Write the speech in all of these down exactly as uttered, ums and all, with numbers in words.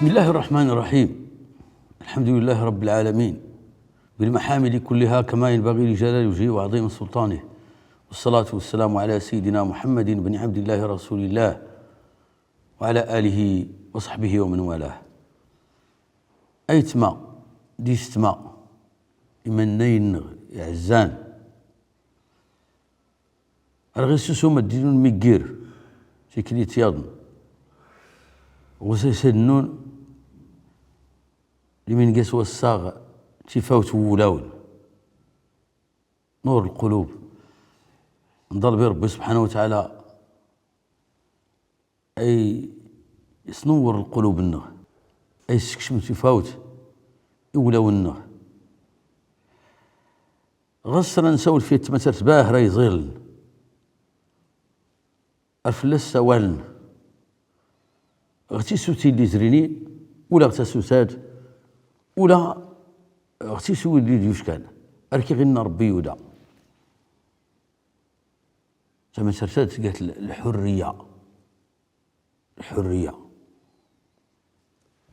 بسم الله الرحمن الرحيم. الحمد لله رب العالمين، بالمحامد كلها كما ينبغي لجلال وجهه وعظيم سلطانه، والصلاة والسلام على سيدنا محمد بن عبد الله رسول الله وعلى آله وصحبه ومن والاه. Aytma d yessetma, imennayen-nneɣ iɛezzan, ar ɣ-issusum ad d-ilun miggir tiklit yaḍn ɣ usayes ad-nnun, limin gas wassaɣ tifawt n wulawen, نور القلوب. Nḍaleb i Ṛebbi سبحانه وتعالى ay isnewwer lqulub-nneɣ, ay yessekcem tifawt i wulawen-nneɣ. Ɣas ra nsawel fi tmatart bah ra iẓiln, ar fell-as sawaln ɣ tisut illi izrinin, ula ɣ tasut-ad, ula ɣ tisut illi d-yuckan, ar k-iɣ inna Ṛebbi yuda. Tamatartat tgat l-, lḥurriya. Lḥurriya.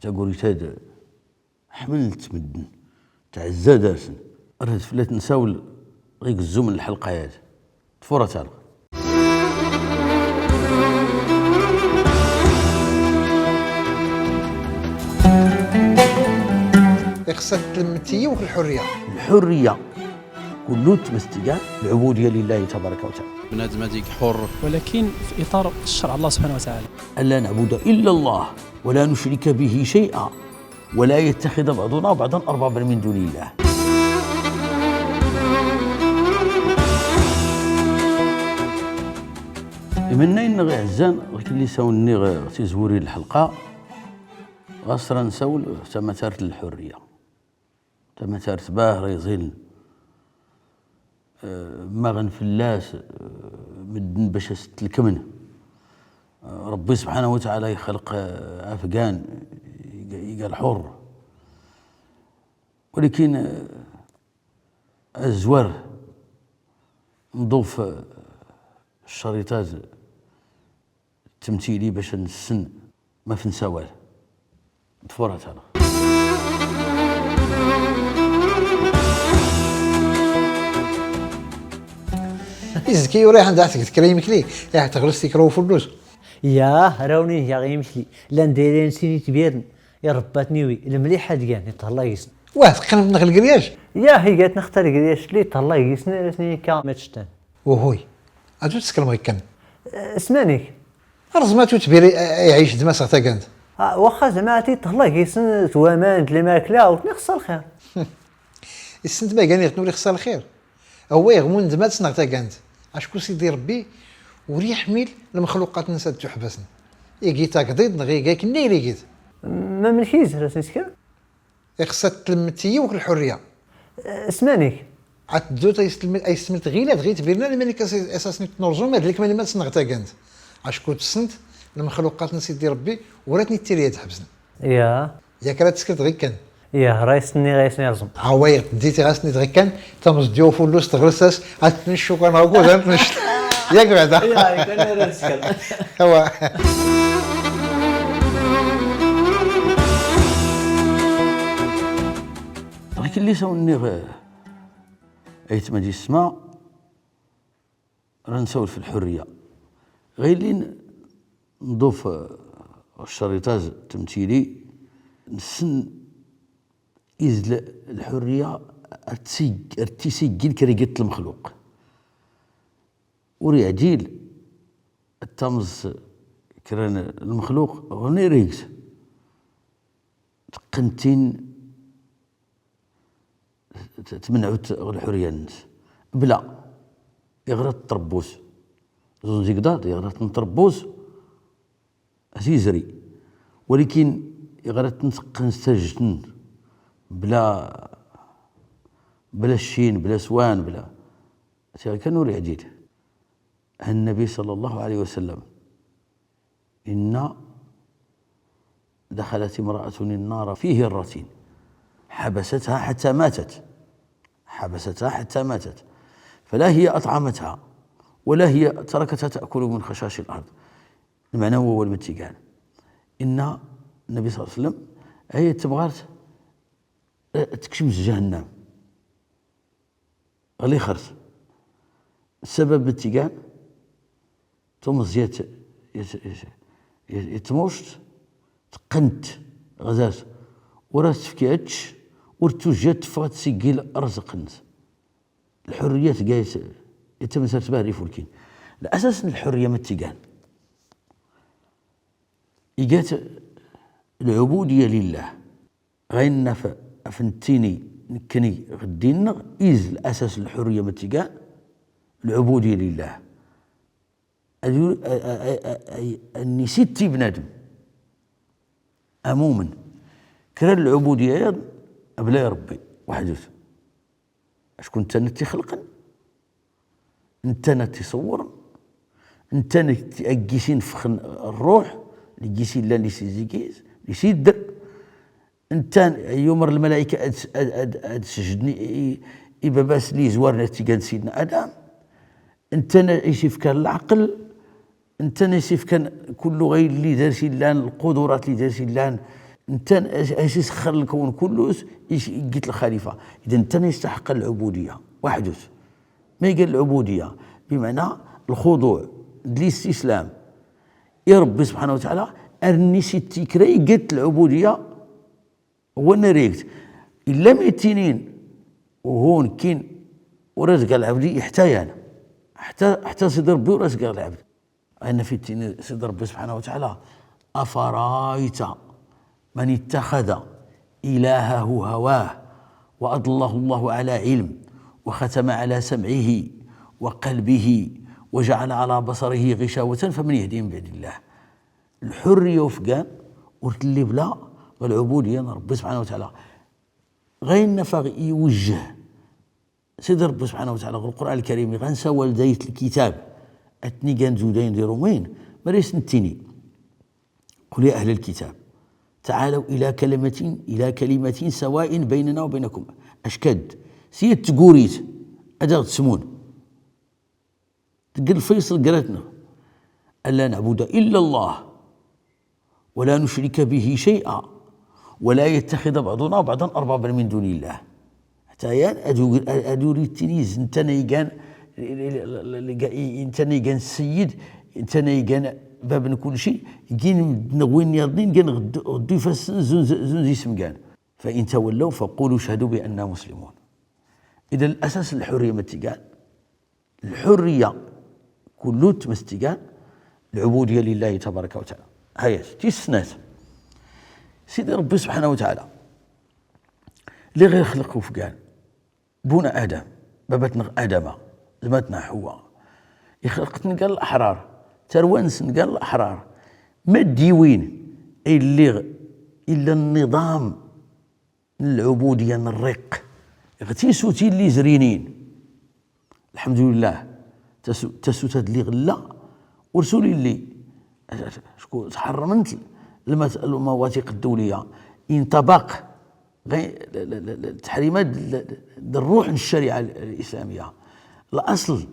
Tagurit-ad ḥemmlen-tt medden, tɛezza dar-sen. Rad fell-at nsawel ɣ igezzumen n lḥelqa-ad. Tfurat-ad. Ixṣṣa tlmmt i yiwet lḥurriya. Lḥurriya. Kullu tmest tga العبودية لله تبارك وتعالى. بنادم هذيك حر. ولكن في إطار الشرع الله سبحانه وتعالى. ألا نعبد إلا الله ولا نشرك به شيئا ولا يتخذ بعضنا بعضا أربابا من دون الله. Imennayen-nneɣ iɛezzan, ɣikelli s awen-nniɣ ɣ tizwuri n lḥelqa, ɣas ra nsawel f tamatart n lḥurriya. Tamatart bah ra iẓiln, eh, mmaɣen fell-as, eh, medden bac a s-tlkmen. Eh, Ṛebbi سبحانه وتعالى ixleq, eh, afgan, iga, iga lḥuṛ. Walakin, eh, azwar nḍuf, eh, ccriṭat ttemtili bac ad nessen ma f nsawal. Tfurat-ad. Izki ur iḥan da tged kra imekli, iḥ tɣlest i kra ufullus. Yah, rawni yaɣ imekli. Lan dayran sin itbirn, iṛebbat niwi, lmliḥ ad gan, ithellah gis-n. Wah, teqqnem neɣ lgriyaj? Yah, igat neɣ ta lgriyaj, li ithellah gis-n, rasni ikka ma tctan. Uhuy. Atu teskelmeḍ ikkan. Eh, smanik? Rẓmat utbir i, i, iɛic d Mass ɣ tagant. Ah, waxxa zɛma ad t-id-teḍleɣ gis-n d waman, d lmakla, ur ten-ixṣṣa lxir. Issent ma gan iɣ ten-ur ixṣṣa lxir. Away ɣ mundmat-s neɣ tagant. Acku Sidi Ṛebbi ur iḥmil lmexluqat-nnes ad tuḥbasn. Igi tagḍiḍ neɣ igi akken i rigit. Ma mlek izr as-nisker? Ixṣṣa tlmmt i yiwet lḥurriya. Eh, smanik? Ad tdut ay s-tlmmt, ay s-tlmmt ɣilad ɣ itbirn, liman ikk as-, as-, as-nit nurẓum ad lkman iman-nsen ɣ tagant. Acku tessent lmexluqat n Sidi Ṛebbi ur ad ten-ittiri ad ḥebsen. Yah. Yak ara teskert ɣ ikkan. Yah, ra is-nniɣ, ra is-nniɣ rẓem. Away, tdit ɣ as-nit ɣ ikkan, tamẓ-d i ufullus tɣlest-as, ad tnecc ukan ɣ ukud, ad tnecc. Yak beɛda. Yah, ikkan ara nsker. Awa. Ɣikelli s awen-nniɣ, eh, aytma d yessma, ra nsawel f lḥurriya. Ɣilli nḍuf, eh, ccriṭat ttemtili, nessen izl lḥurriya ar tsig-, ar tisigil kra igat lmexluq. Ur iɛdil ad tamẓ kra n lmexluq ɣ unirigt. Teqqen-tin t-, tmenɛut ɣ lḥurriya-nnes. Bla, iɣrat n tṛebbut. Ẓunzigḍaḍ, iɣrat n tṛebbut, ad t-izri. Walakin iɣrat n teqqen s tajjt-n, bla, bla ccin, bla swan, bla. Tiɣ kan ur iɛdil. Nnabi صلى الله عليه وسلم إن دخلت امرأة النار في هرة حبستها حتى ماتت، حبستها حتى ماتت، فلا هي أطعمتها ولا هي تركتها تأكل من خشاش الأرض. Lmeɛna n wawal ma t-igan, inna Nnabi ṣalla Llahu ɛalayhi wa sallam, aya tebɣa ar t-, eh, tekcem s jahannam. Ɣlixert. Ssabab n tigan, tumẓi yat, yat, yat, yat, yat tmuct, teqqen-tt ɣer-s, ur as-tefki ad tečč, ur tujja ad teffeɣ ad tseggil rrezq-nnes. Lḥurriya tga yat, yat tamsart bahra ifulkin. Lasas n lḥurriya ma tigan, iga-t lɛubudiya lillah. Ɣaynna f-, f nettini nekkni ɣ ddin-nneɣ, is lasas n lḥurriya ma tigan, lɛubudiya lillah. Ad yu-, a, a, a, a, a, a nisitti bnadem amumen kra n lɛubudiya yaḍ bla Ṛebbi weḥd-s. Acku netta-n a t-ixelqen, netta-n a t-iṣewwren, netta-n a t-, a gis inefxen ṛṛuḥ, li gis illan, li s izigis, li s idder. Netta-n yumer lmalayka ad, ad, ad, ad sejden i, i, i baba-s li izwaren ad t-igan d Sidna Adam. Netta-n a s-ifkan lɛeql, netta-n a s-ifkan kullu ɣaylli d ar s illan, lqudurat li d ar s illan, netta-n a s-, a s-isexxer lkawn kullus, is-, iggit lxalifa. Idan netta-n a yestaḥeqqen lɛubudiya weḥd-s. Ma iga lɛubudiya? Bimɛna lxuduɛ d listislam i Ṛebbi subḥanahu wa taɛala, ar nisitti kra iga-t lɛubudiya. Ɣwanna rigt, illa ma ittinin, uhu, nekkin ur as-ggaɣ lɛebd i ḥetta yan. Ḥetta, ḥetta Sidi Ṛebbi ur as-ggaɣ lɛebd. Ɣaynna f ittini Sidi Ṛebbi subḥanahu wa taɛala: أفرأيت من اتخذ إلهه هواه وأضله الله على علم وختم على سمعه وقلبه وجعل على بصره غشاوة فمن يهديه من بعد الله. Lḥurriya ufgan ur telli bla ɣ lɛubudiya n Ṛebbi subḥanahu wa taɛala. Ɣaynna f aɣ iwejjeh Sidi Ṛebbi subḥanahu wa taɛala ɣ Lqur'an Lkarim, iɣ ansawal d ayt lkitab, ad ten-igan d udayn d iṛumyen, ma ra as-nettini: قل يا أهل الكتاب تعالوا إلى كلمة، إلى كلمة سواء بيننا وبينكم. Ackad, s yat tgurit ad aɣ-d-smun. Deg lfayṣel grat-neɣ: ألا نعبد إلا الله ولا نشرك به شيئا ولا يتخذ بعضنا بعضا أربابا من دون الله. Ḥetta yan ad ur, ad ur ittini is netta-n a igan, netta-n a igan ssayid, netta-n a igan bab n kulci, gin medden ɣ win yaḍnin, gan ɣeddu, ɣeddu ifassen zun, zun z isemgan. فإن تولوا فقولوا اشهدوا بأننا مسلمون. Idan lasas n lḥurriya ma tigan, lḥurriya kullut ma tigan, lɛubudiya lillahi tabaraka wa taɛala. Hayat, tis snat. Sidi Ṛebbi subḥanahu wa taɛala, li ɣ ixleq ufgan, buna Adam, babat-neɣ Adama, zmat-neɣ Ḥewwa, ixleq-ten gar laḥrar, tarwa-nsen gar laḥrar. Ma d iwin, illi, illa nniḍam n lɛubudiya n rriq ɣ tisutin li izrinin. Lḥemdulillah, tasu-, tasuta d li ɣ illa, ur sul illi. Acku tḥerrment lmat-, lmawatiq ddawliya. Inṭabaq ɣay-, l-, l-, l-, l-, taḥrimat d, d, d rruḥ n ccariɛa l-, lislamiya. Laṣel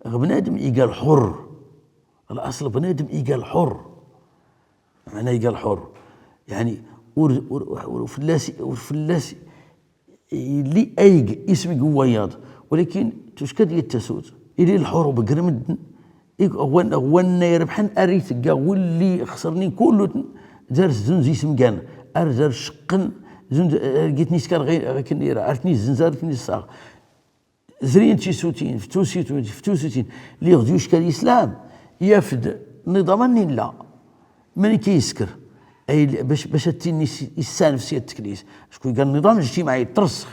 ɣ bnadem iga lḥur. Laṣel bnadem iga lḥur. Meɛna iga lḥur, yeɛni, ur, ur, ur fell-as, ur fell-as illi ayg isem i wayaḍ, walakin tucka-d yat tasut, illi lḥur ɣ gar medden, i ɣ-, ɣwan-, ɣwanna irebḥen, ar itegga wulli ixesrnin kullutn, dar zun z isemgan, ar dar ceqqen, zun d-, ar gitn iskar ɣi-, ɣiken ira, ar tn izzenz, ar tn issaɣ. Zrin tisutin, f tusitin, f tusitin, li ɣ d yucka lislam, yaf-d nniḍam anni illa. Mani ka isker, ay, bac, bac ad tin is-, issanef s yat teklis. Acku iga nniḍam ijtimaɛi, ṭṭersex.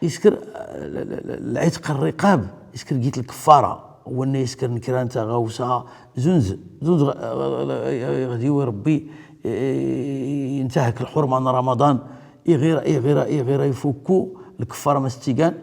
Isker, eh, l-, l-, l-, lɛitq rriqab, isker git lkeffara. Wanna isker n kra n taɣawsa, zunz, zunz, eh, eh, eh, ɣ d iwi Ṛebbi, eh, intahak lḥurma n Ramaḍan, iɣir, iɣir, iɣir ifukku lkeffara ma s tigan,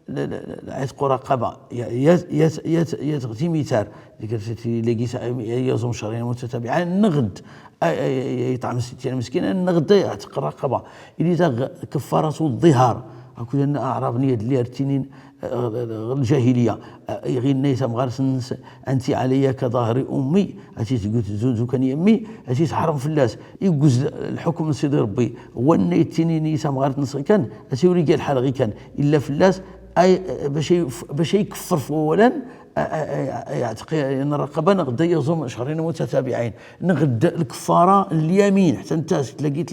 l-, l-, l-, lɛitq raqaba, ya, ya, ya, ya, ya tɣ timitar, deg lagi s-, ya, ya ẓum cehrin mutatabiɛin, nɣd, ay, ay, ay, ay, iṭɛem sittin miskinan, nɣd, ay, ɛtq raqaba. Ili taɣ keffarat ḍḍihar, akked anna aɛrab-nni ad lliɣ ar tinin, ɣ-, ɣ-, ɣ-, الجاهلية. Iɣ inna i tamɣart-nnes: أنت علي كظهر أمي. Ati tgut zuzu kan yemmi, ati tḥerm fell-as. Igguz lḥukm n Sidi Ṛebbi. Wanna ittinin i tamɣart-nnes ɣikan, ati ur iga lḥal ɣikan. Illa fell-as, ay, bac ay, bac ay ikeffer f wawal-an, a, a, a, a, yeɛteq n rraqaba neɣ da yaẓum cehrayn mutatabiɛayn. Neɣ d lkeffara n lyamin, ḥtta nettat tlaqi,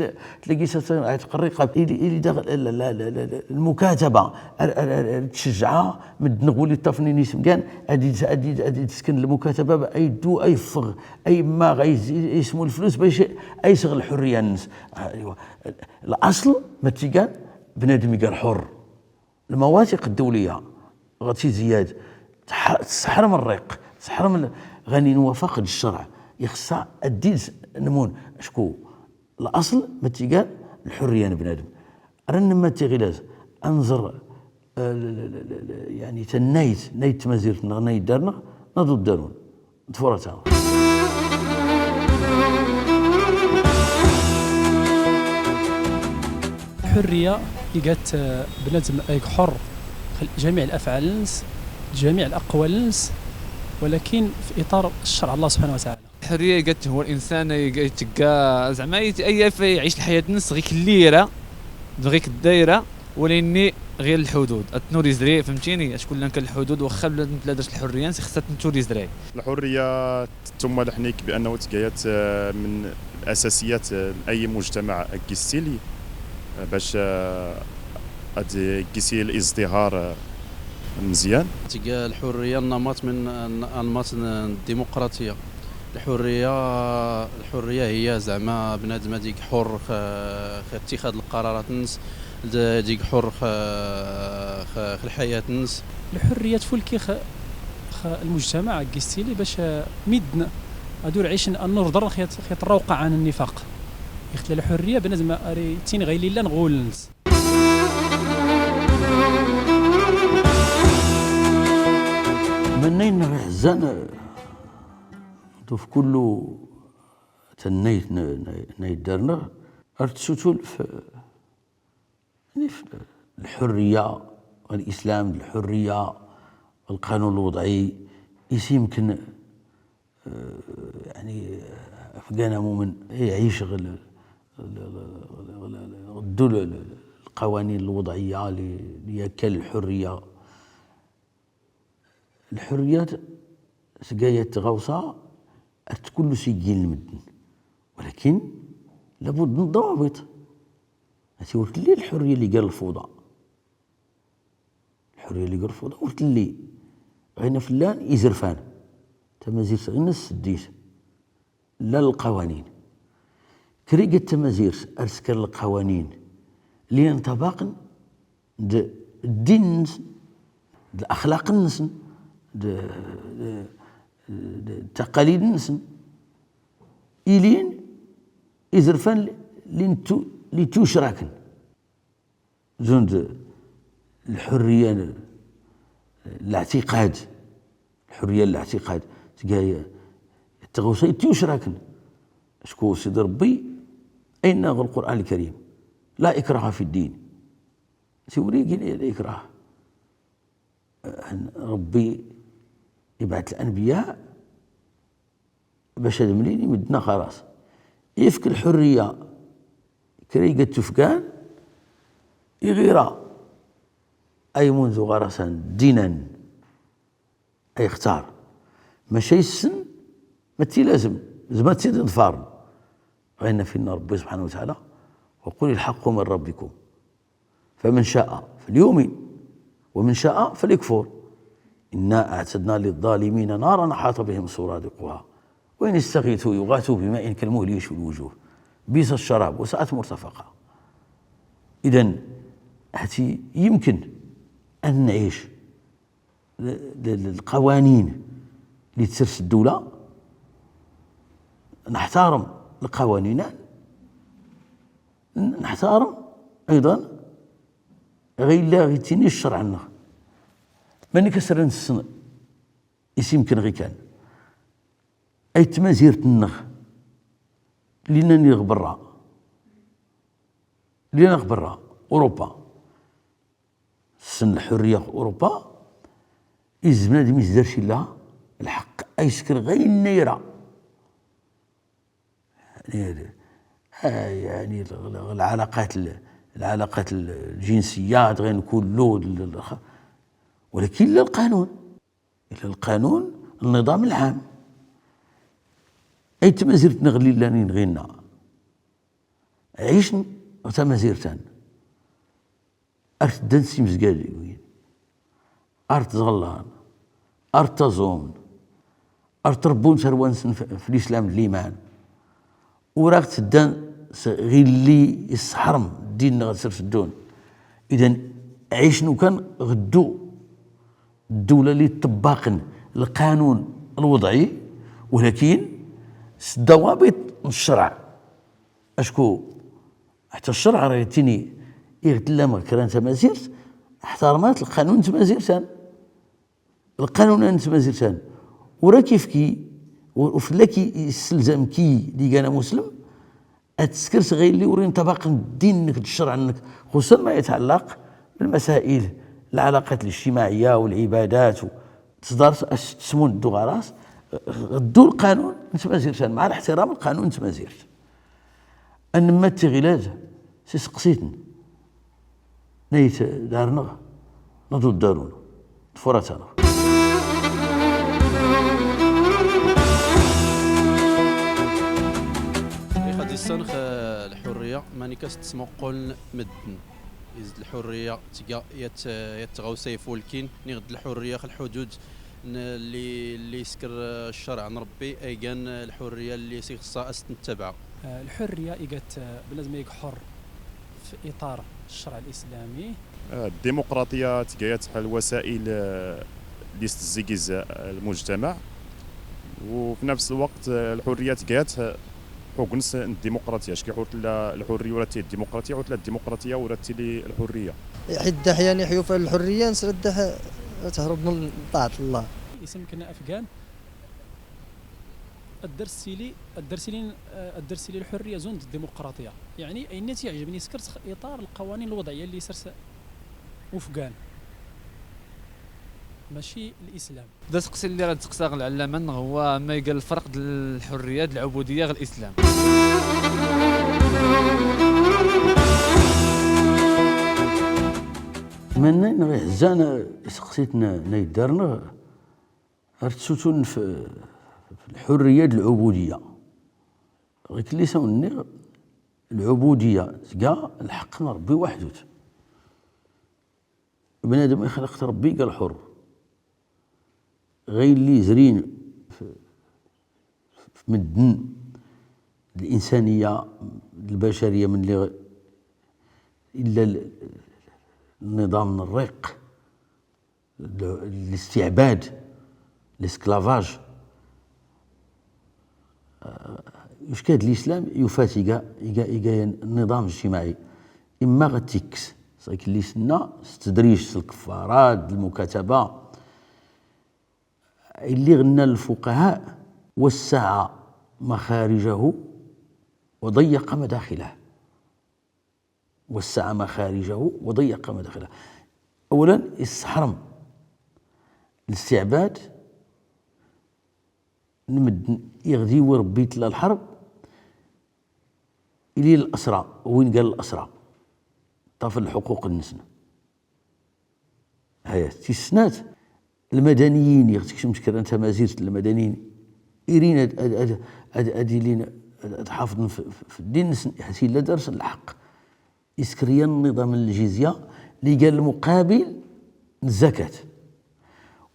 tlaqi s-, yeɛteq rriqab. Ili, ili daɣ l-, l-, l-, l-, l-, lmukataba, ar, ar, ar, ar tcejjeɛ medden ɣ wul iṭṭafnen isem kan, ad id-, ad id-, ad id-tesken lmukataba, ay iddu, ay iffeɣ, ay immaɣ, ay is-, ay ismu lflus, bac ay iseɣ lḥurriya-nnes. Ah, aywa. Laṣel, ma tt-igan, bnadem iga lḥur. Lmawatiq ddawliya, ɣa tiziyad, tḥ-, tesseḥrem rriq, tesseḥrem l-, ɣa ninwafaq d ccerɛ, ixeṣṣa ad d-id-nmun, acku laṣel ma tt-igan lḥurriya n bnadem. Ara nmatti ɣilad, ad nẓer, eh, l-, l-, l-, l-, l-, yeɛni tannayt, nayt tmazirt neɣ nayt ddar neɣ, naḍu ddarun. Tfurata. Lḥurriya iga-tt, eh, bnadem ay ḥur, jamiɛ lafɛal-nnes, jamiɛ laqwal-nnes, walakin fi iṭar cceṛɛ n Allah subḥanahu wa taɛala. Lḥurriya iga-tt huwa linsan, iga-, itegga, zeɛma, ay, ay, ay iɛic lḥayat-nnes ɣik llira, d ɣik ddayra, wala inni ɣir lḥudud. Ad tnur izri, fhmtini? Acku llan kan lḥudud, waxxa bnadem tla dars lḥurriya-nnes, ixeṣṣa ad tnur izri. الحرية تتم لحنيك بأنه تقايت، آه، من الأساسيات، آه، لأي مجتمع أكيستيلي، آه، باش، آه، أد-، أكيسي الازدهار، آه، مزيان. تلقى الحرية نمط من أن-، أنماط الديمقراطية. الحرية، الحرية هي زعما بنادم هذيك حر خ-، خ اتخاذ القرارات نس، د-، ديك حر خ-، خ-، خ الحياة نس. الحرية تفولكي خ-، خ المجتمع كيستيلي باش، آه، ميدنا هادو العيش النور ضر خيط، خيط الروقة عن النفاق. يختل الحرية بنادم أري تين غيلي لان غولنس. Mennayen n ɣ iḥezzan, tuf kullu tannayt n, n, n idder-nneɣ, ar tsutul f, يعني f lḥurriya, lislam d lḥurriya, lqanun lwḍɛi, is imken, eh, يعني, eh, afgan amumen, eh, iɛic ɣ l-, ɣ ddul, lqawanin lwḍɛiya li, li yakkan lḥurriya. Lḥurriya tga yat tɣawsa ar tkullu s iggin n medden. Walakin labud n ḍḍawabit. Ati ur telli lḥurriya li gar lfuḍa. Lḥurriya li gar lfuḍa ur telli. Ɣina fellan izerfan. Tamazirt ɣina s seddis. Llan lqawanin. Krigat tamazirt ar tsker lqawanin li inṭabaqen d ddin-nsen, d laxlaq-nsen, d, d, d taqalid-nsen. Ilin izerfan li ntu-, li tucraken. Zund lḥurriya n leɛtiqad, lḥurriya n leɛtiqad, tga tɣawsa i tucraken. Acku Sidi Ṛebbi, ayenna ɣ Lqur'an Lkarim: لا إكراه في الدين. Tiwrigin la ikrah. Ṛebbi ibɛet lanbiya bac ad mlin i medden xalas. Ifk lḥurriya kra iga tufgan, iɣira ay munzu ɣarasan dinan ay xtar. Maca issen ma tilazem, zma ad tt-id-iḍfaren. Ɣayna finna Ṛebbi subḥanahu wa taɛala: وقل الحق من ربكم. فمن شاء فليؤمن ومن شاء فليكفر. إنا أعتدنا للظالمين نارا أحاط بهم سرادقها وإن يستغيثوا يغاثوا بماء كالمهل يشوي الوجوه بئس الشراب وساءت مرتفقا. Idan, hati yemken ad nɛic l-, l-, l-, lqawanin li tsers ddula, neḥtarem lqawanin, n-, neḥtarem ayḍan ɣa illa ɣa ittini ccerɛ-nneɣ. Manik asra nessen is imken ɣikan ay tmazirt-nneɣ li nnan iɣ berra, li nnan iɣ berra, Urupa, Sen lḥurriya ɣ Uruba, iz bnadem izder s illa lḥeqq a isker ɣaynna ira. Yaɛni, ah, yaɛni, l-, l-, lɛalaqat l-, lɛalaqat l-, lǧinsiyat, ɣayn kullu, l-, l-, l-, walakin illa lqanun. Illa lqanun, nniḍam lɛam. Ay tmazirt-nneɣ lli llan ɣinna. Ɛicen ɣ tamazirt-an. Ar teddan s imezgadiwin, ar tẓallan, ar ttaẓumen, ar trebbun tarwa-nsen f-, f lislam d liman, ur aɣ teddan s ɣilli isseḥrem ddin-nneɣ ad sers ddun. Idan, ɛicen ukan ɣ ddu, ddula lli ṭṭebbaqen lqanun lwḍɛi, walakin s ddawabit n ccerɛ. Acku ḥetta ccerɛ rah ittini, iɣ tella meɣ kra n tamazirt, ḥtarmat lqanun n tmazirt-an. Lqanun n tmazirt-an. Ur ak ifki, ur, ur fell-ak isselzam ki lli igan amuslem, ad teskert ɣilli ur inṭabaq ddin-nnek d ccerɛ-nnek, xuṣṣan ma yetɛellaq bilmasail, lɛalaqat lijtimaɛiyya u lɛibadat, u tẓḍart as tesmun ddu ɣer-as, ɣ ddu lqanun n tmazirt-an, mɛa lixtiram lqanun n tmazirt. Ad nemmatti ɣilad s iseqsiten. Nayt darneɣ, nadu darun. Tfurata-nneɣ. Ixad issanx, eh, lḥurriya, manik as tesmuquln medden. Is d lḥurriya tga yat, yat tɣawsa ifulkin, niɣ d lḥurriya x lḥudud n-, lli, lli isker, eh, ccerɛ n Ṛebbi, ay gan, eh, lḥurriya lli s ixṣṣa as tnettabaɛ. Eh, lḥurriya igat, eh, bnadem ig ḥuṛ f iṭar ccerɛ lislami. Eh, ddimuqraṭiya tga yat ḥal wasail, eh, lli s tezzigiz, eh, lmujtamaɛ. وفي نفس الوقت، آه، الحرية تقات، آه، حقنس الديمقراطية. شكي حوت لا الحرية ولا تي الديمقراطية، حوت لا الديمقراطية ولا تي لي الحرية. حد أحيانا يحيو في الحرية، نسرد ح-، تهرب من طاعة الله. Isem-nnek afgan, ad d-ters yili, ad d-ters yili, ad d-ters yili lḥurriya zund d-dimuqraṭiya. Yeɛni, ayen i tt-iɛeǧben isker-tt x iṭar lqawanin lwḍɛiyya lli isers ufgan, mačči lislam. D aseqsi lli ɣa d-seqsaɣ lɛellama-nneɣ, huwa ma iga lferq d lḥurriya d lɛubudiyya ɣ lislam. Manna nneɣ iḥezzan iseqsit n, n aydar-nneɣ, ar tsutun f, f lḥurriya d lɛubudiyya. Ɣikelli s awen-nniɣ, lɛubudiyya tga lḥeqq n Ṛebbi waḥdut. Bnadem ixleq-t Ṛebbi iga lḥuṛ. Ɣaylli izrin f, f medden, linsaniya, lbacariya, mlli illa l-, nniḍam n ṛṛiq, l-, listiɛbad, l'esclavage. Ucka d lislam yufa-t iga, iga, iga nniḍam ijtimaɛi. Imma ɣa t-ikkes, s akken lli s-tenna, s ttedrij, s lkeffarat, d lmukataba. Illi ɣ nnan lfuqaha: وسع مخارجه وضيق مداخله. وسع مخارجه وضيق مداخله. Awlan, isseḥrem listiɛbad n medden iɣ d iwwi Ṛebbi tella lḥerb, ili lesra, win gan lesra, ṭṭafel lḥuquq-nsen. Haya, tis snat, lmadaniyin, iɣ tekcem kra n tamazirt, lmadaniyin, irin ad, ad, ad, ad, ad ilin, ad, ad ḥafḍen f, f, f ddin-nsen, ḥatta illa darsen lḥeqq. Isker yan nniḍam n ljizya, lli gan lmuqabil n zzakat.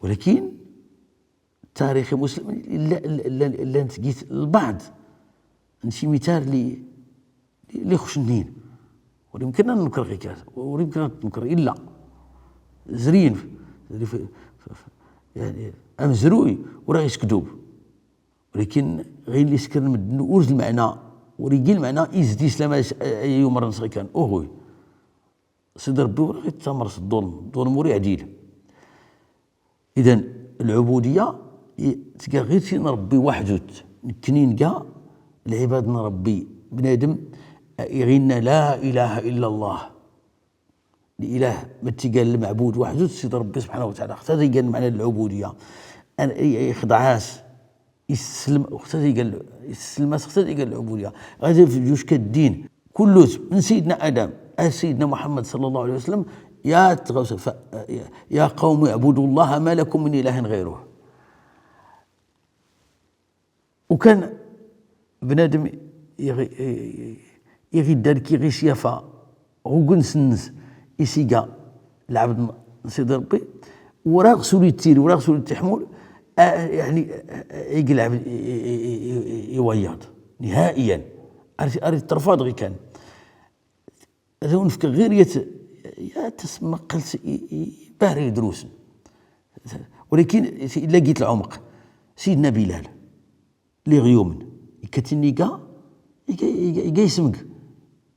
Walakin, tarix imuslimin, illa, illa, illa, illa ntgit lbaɛḍ n timitar lli, lli, lli xcen nin. Ur imkin ad nnkreɣ ɣikas, ur imkin ad nnkreɣ illa. Zrin, zrin f, f, f, yeɛni, amezruy, ur aɣ iskdub. Walakin ɣilli iskren medden ur d lmeɛna, ur igi lmeɛna izdi islam ay, ay, ay umren s ɣikan. Uhuy. Sidi Ṛebbi ur aɣ ittamr s ḍḍulm, ḍḍulm ur iɛdil. Idan, lɛubudiyya i, tga ɣir tin n Ṛebbi waḥdut, nekkni nga lɛibad n Ṛebbi, bnadem, iɣ inna la ilaha illa Allah. D الإله، ما تيقال المعبود وحده، السيد ربي سبحانه وتعالى. حتى تيقال معنى العبودية. أن ي-، يخضعاس، يسلم، حتى تيقال، يسلم، حتى تيقال العبودية. غادي في جوج كالدين. كله من سيدنا آدم، آه، سيدنا محمد صلى الله عليه وسلم، يا تغوص-، ف-، يا قوم اعبدوا الله ما لكم من إله غيره. وكان بنادم يغي-، يغي دار كي غي سيافا، غو كنس النس، إسيقا العبد م-، سيدي ربي، وراه غسولي التير، وراه غسولي التحمول، آه، يعني، آه، يقلع، ي-، ي-، ي-، ي-، يويض نهائيا. أري، أري الترفاض غي كان. هذا هو نفكر غير يت-، يا تسمى قلت ي-، ي-، باه يدروسن. ولكن إلا لقيت العمق، سيدنا بلال، لي غيومن، يكتني كاع، يكا-، يكا-، يكا يسمك.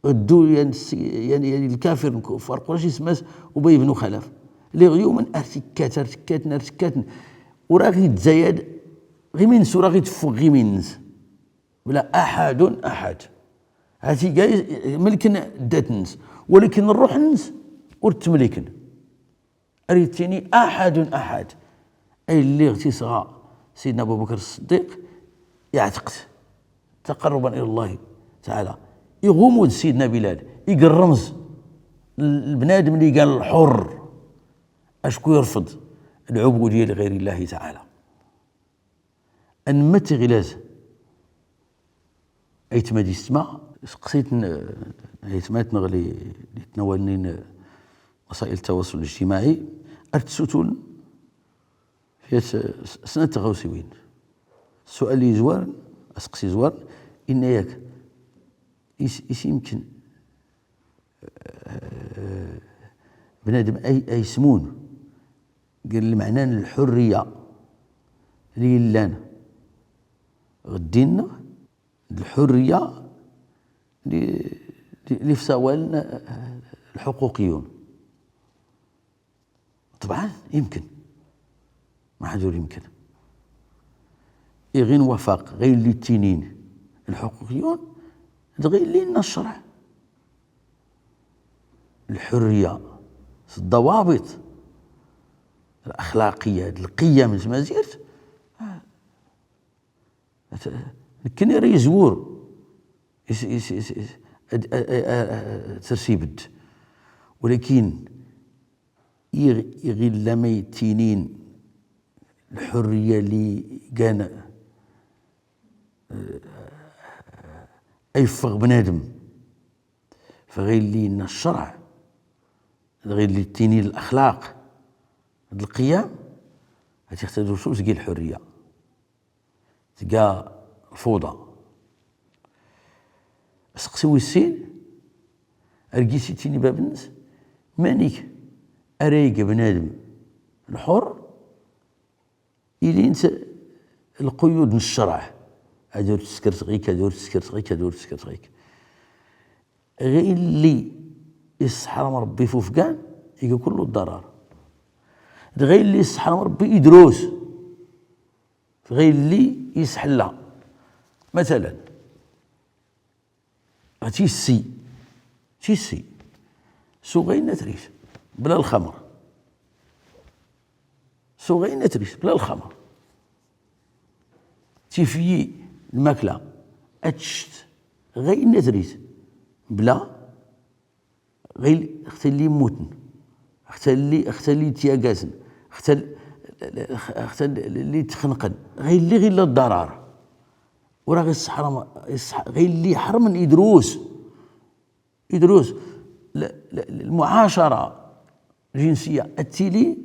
غدو يعني الس-، يعني، يعني الكافر، كفار قريش يسماس أبي بن خلف. لي غيومن أرتكات، أرتكاتن، أرتكاتن. وراه غيتزايد، غي مينس، وراه غيتفوق، غي مينس. بلا أحد، أحد. هاتي كاع ملكن دات النس، ولكن الروح النس ور تملكن. أريتيني أحد، أحد. أي اللي اغتسغ سيدنا أبو بكر الصديق، يعتقد تقربا إلى الله تعالى. يغمض سيدنا بلال، يقرمز البنادم اللي قال الحر، أشكو يرفض العبودية لغير الله تعالى. أنمت غلاز أيتما ديستما، سقسيت ن-، أيتمات نغلي اللي تناولني ن-، وسائل التواصل الاجتماعي، أرتسوتون في س-، س-، سنة غوسوين. السؤال اللي زوار، أسقسي زوار، إن ياك، إس-، إس يمكن، آه، بنادم أي، أي سمون، قال المعنى الحرية اللي لان غدينا، الحرية اللي، اللي، اللي في سوالنا الحقوقيون. طبعا يمكن، ما حد يقول يمكن. إي غير نوافق، غير اللي تينين الحقوقيون، غير اللي لنا الشرع. الحرية، الضوابط الأخلاقية، القيم، زعما زيرت، آه، كني راه يزور. يس-، يس-، يس-، يس-، أد-، أ-، أ-، أ-، أ-، ترسيبد. ولكن يغ-، يغي لما يتينين الحرية اللي كان، آه، أيفغ بنادم. فغير اللي لنا الشرع، غير اللي تيني الأخلاق، هاد القيم، هاتي اختي دوسو تلقي الحرية، تلقى الفوضى. سقسي ويسين، أرقيسي تيني باب الناس، مانيك أريق بنادم الحر، إلي انت القيود من الشرع. هادو تسكرت غيك، هادو تسكرت غيك، هادو تسكرت غيك. غير اللي يسحرم ربي فوفقان، يجي كله الضرر. غير اللي يسحرم ربي يدروس. غير اللي يسحلها. مثلا، غتيسي. تيسي. سو غير نتريس. بلا الخمر. سو غير نتريس. بلا الخمر. تيفيي الماكلة. أتشت. غير نتريس. بلا غير اختي اللي يموتن. اختي اللي، اختي اللي تياقاسن. اختي ال-، اختي اللي تخنقن. غير اللي غير الضرر. وراه غير الصحراء ما-، الصح-، غير اللي يحرم من يدروس. يدروس ل-، ل-، المعاشرة الجنسية التيلي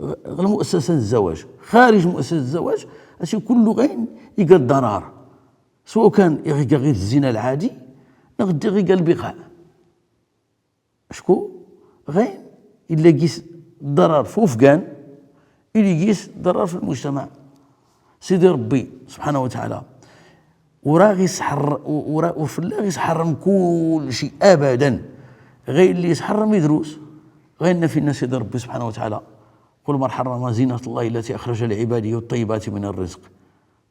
غ-، غير مؤسسة الزواج. خارج مؤسسة الزواج، هادشي كله غين يقال ضرر. سواء كان يغيق غير الزنا العادي، لا غدي غيق البغاء. شكو؟ غين إلا قيس ضرر في وفقان، إلا قيس ضرر في المجتمع. سيدي ربي سبحانه وتعالى وراه يسحر-، وراه، وفي الله يسحرم كل شيء أبدا. غير اللي يسحرم يدروس. غير فينا سيدي ربي سبحانه وتعالى: "قل من حرم زينة الله التي أخرج لعباده والطيبات من الرزق.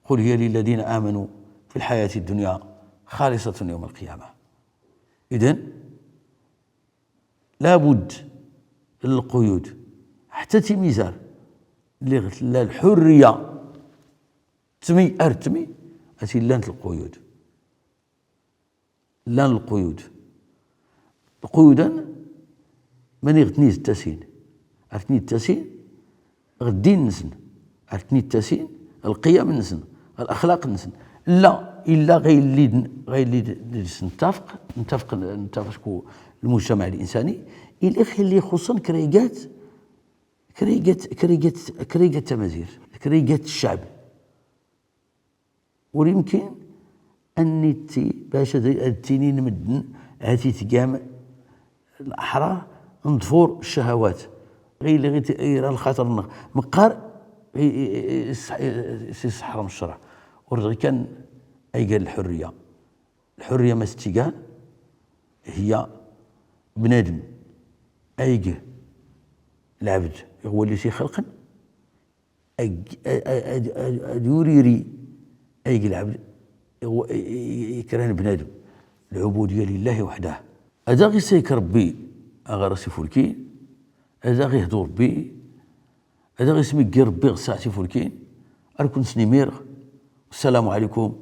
قل هي للذين آمنوا في الحياة الدنيا خالصة يوم القيامة". إذن Labud n lquyud, ḥtta timizar, lliɣ tlla lḥurriya, tmi ar tmi, a tin llant lquyud. Llan lquyud. Lquyud-a, mani ɣ ten-ittasin? Ar ten-ittasin ɣ ddin-nsen, ar ten-ittasin ɣ lqiyam-nsen, ɣ laxlaq-nsen. Illa, illa ɣa yelli d-, ɣa yelli d-, d-, s nettafeq, nettafeq, nettafeq acku lmujtamaɛ linsani, illa ɣa yelli ixuṣṣen kra igat, kra igat, kra igat, kra igat tamazirt, kra igat ccɛeb. Ur yumkin ad nitti bac ad, ad ttinin medden, hati tgam, leḥrar, nḍfur ccahawat. Ɣilli ɣi t-, ira lxaṭer-nneɣ. Meqqar i, i, i, i, s-, i, s-, iseḥrem ccreɛ. Ur dɣi kan ayga n lḥurriya. Lḥurriya ma s-tt-igan, hiya bnadem ayg lɛebd iɣ walli s-ixelqen, ag-, a-, a-, ad, ad, ad yuriri ayg lɛebd iɣ wa-, i, i, i, ikran bnadem. Lɛubudiya lillahi weḥdah. Ad aɣ-isayk Rebbi aɣ ar as-ifulkin, ad aɣ-ihdu Rebbi, ad aɣ-ismiggi Rebbi ɣ ssaɛt ifulkin. Ar ken-snimir. Wassalamu ɛalaykum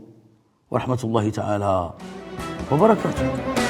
wa raḥmatullahi taɛala wa barakatuh.